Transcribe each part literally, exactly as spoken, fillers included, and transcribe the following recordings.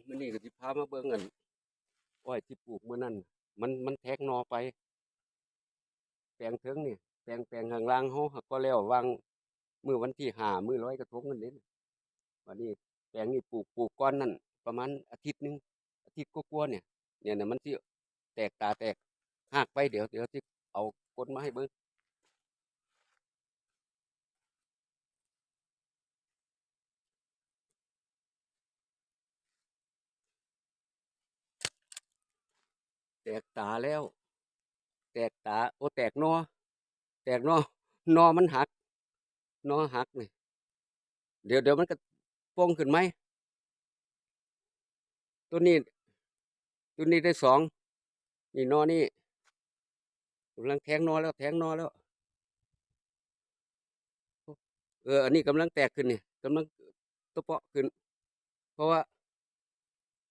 มื้อนี้ก็สิพามาเบิ่งอันอ้อยที่ปลูกมื้อนั้น มัน มันแทกหน่อไป แปลงเทิงนี่ แปลง แปลงข้างล่างเฮาหากก็แล้ววางมื้อวันที่ห้า มื้อลอยกระทงนั่นเด้ บัดนี้แปลงนี่ปลูก ปลูกก่อนนั่นประมาณอาทิตย์หนึ่ง อาทิตย์กว่าๆเนี่ย เนี่ยนะ มันสิแตกตาแตกฮากไป เดี๋ยว เดี๋ยวสิเอาคนมาให้เบิ่ง แตกตาแล้ว แตกตา โอ้ แตกหน่อ แตกหน่อ หน่อมันหัก หน่อหักนี่ เดี๋ยว เดี๋ยวมันก็โป่งขึ้นไหม ต้นนี้ ต้นนี้ได้สอง นี่หน่อนี่กำลังแทงหน่อแล้ว แทงหน่อแล้ว เออ อันนี้กำลังแตกขึ้นนี่ กำลังตะเปาะขึ้น เพราะว่า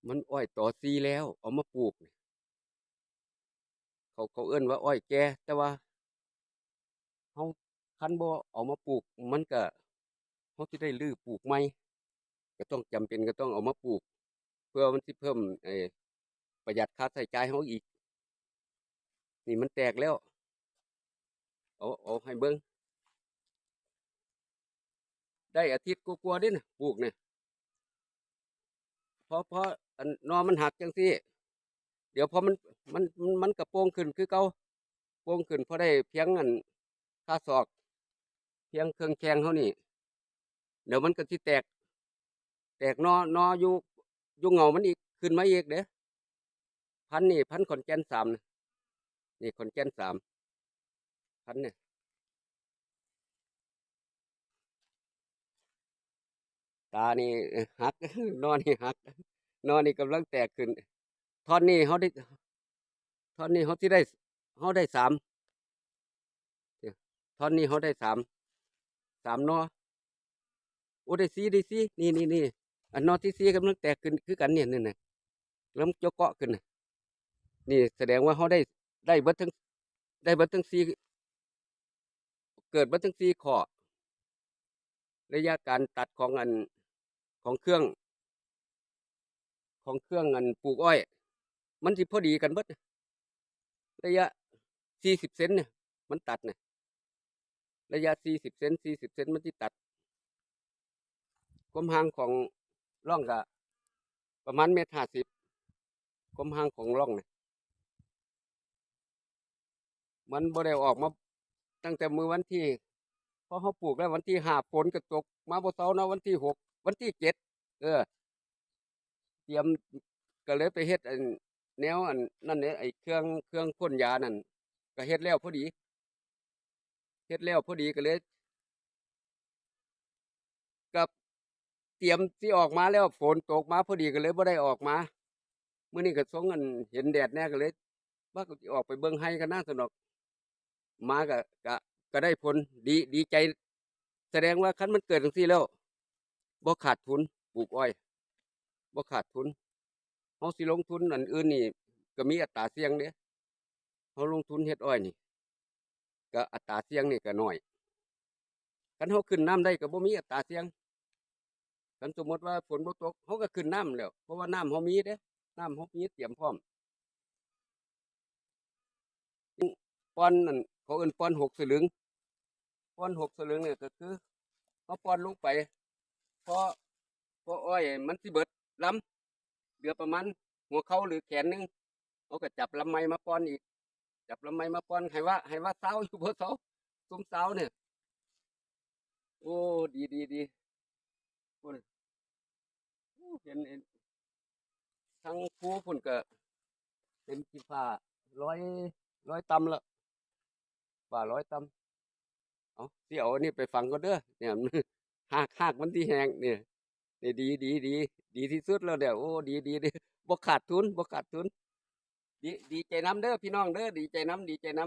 มันอ้อยต่อซีแล้ว เอามาปลูกนี่ เขา เขาเอิ้นว่าอ้อยแก่ แต่ว่าเฮา คันบ่เอามาปลูก มันก็ เฮาสิได้รื้อปลูกใหม่ ก็ต้องจำเป็นก็ต้องเอามาปลูก เพื่อมันสิเพิ่ม ไอ้ ประหยัดค่าใช้จ่ายเฮาอีก นี่มันแตกแล้ว เอา เอาให้เบิ่ง ได้อาทิตย์กว่าๆเด้นะ ปลูกเนี่ย พอ พออันหน่อมันหักจังซี่ เดี๋ยวพอมัน มัน มัน มันก็โป่งขึ้นคือเก่า โป่งขึ้นพอได้เพียงอันค่าศอก เพียงเครื่องแข้งเฮานี่ เดี๋ยวมันก็สิแตก แตกหน่อ หน่ออยู่ อยู่เงามันอีก ขึ้นมาอีกเด้ พันธุ์นี่ พันธุ์ขอนแก่นสามนะ นี่ขอนแก่นสาม พันธุ์เนี่ย ตานี่หัก หน่อนี่หัก หน่อนี่กำลังแตกขึ้น ท่อนนี้เฮาได้ ท่อนนี้เฮาสิได้ เฮาได้สาม ท่อนนี้เฮาได้สาม สามหน่อ โอ้ ได้สี่ ได้สี่ นี่ นี่ นี่ อันหน่อที่สี่กำลังแตกขึ้นคือกันเนี่ย นี่นะ กำลังจะเกาะขึ้นน่ะ นี่แสดงว่าเฮาได้ ได้เบิดทั้ง ได้เบิดทั้งสี่ เกิดเบิดทั้งสี่ข้อ ระยะการตัดของอัน ของเครื่อง ของเครื่องอันปลูกอ้อย มันสิพอดีกันเบิด ระยะสี่สิบเซนเนี่ย มันตัดเนี่ย ระยะสี่สิบเซน สี่สิบเซน มันสิตัด ความห่างของร่องก็ประมาณเมตรห้าสิบ ความห่างของร่องเนี่ย มันบ่ได้ออกมาตั้งแต่มื้อวันที่ พอเฮาปลูกแล้ววันที่ห้า ฝนก็ตกมาบ่เซาเนาะ วันที่หก วันที่เจ็ด เออ เตรียม ก็เลยไปเฮ็ดอันแนวอันนั่นเนี่ย ไอ้เครื่อง เครื่องพ่นยานั่น ก็เฮ็ดแล้วพอดี เฮ็ดแล้วพอดีก็เลย กับเตรียมสิออกมาแล้ว ฝนตกมาพอดีก็เลยบ่ได้ออกมา มื้อนี้ก็สงอันเห็นแดดแน่ก็เลย ว่าก็สิออกไปเบิ่งไร่กันนะ ซั่นดอก มาก็ ก็ ก็ได้ผล ดี ดีใจ แสดงว่าคันมันเกิดจั่งซี้แล้ว บ่ขาดทุน ปลูกอ้อย บ่ขาดทุน เฮาสิลงทุนอันอื่นนี่ ก็มีอัตราเสี่ยงเด้ เฮาลงทุนเฮ็ดอ้อยนี่ ก็อัตราเสี่ยงนี่ก็น้อย คันเฮาขึ้นน้ำได้ก็บ่มีอัตราเสี่ยง คันสมมติว่าฝนบ่ตก เฮาก็ขึ้นน้ำแล้ว เพราะว่าน้ำเฮามีเด้ น้ำเฮามีเตรียมพร้อม ป่อนนั่น เขาเอิ้นป่อนหกสลึง ป่อนหกสลึงเนี่ยก็คือ เฮาป่อนลงไป พอ พออ้อยมันสิเบิดลำ เหลือประมาณหัวเข่าหรือแขนหนึ่ง เฮาก็จับลำใหม่มาป่อนอีก จับลำใหม่มาป่อน ให้ว่า ให้ว่าเซาอยู่บ่เซา ซุมเซาเนี่ย โอ้ ดี ดี ดี พุ่น โอ้ เห็น เห็น ทั้งภูพุ่นก็เป็นขี้ฟ้าลอย ลอยต่ำละ ฟ้าลอยต่ำ เอา สิเอาอันนี้ไปฝังก่อนเด้อ เนี่ย ฮาก ฮากมันสิแห้ง เนี่ย นี่ดี ดี ดี ดีที่สุดแล้วเนี่ย โอ้ ดี ดี ดี บ่ขาดทุน บ่ขาดทุน ดี ดีใจนำเด้อพี่น้องเด้อ ดีใจนำ ดีใจน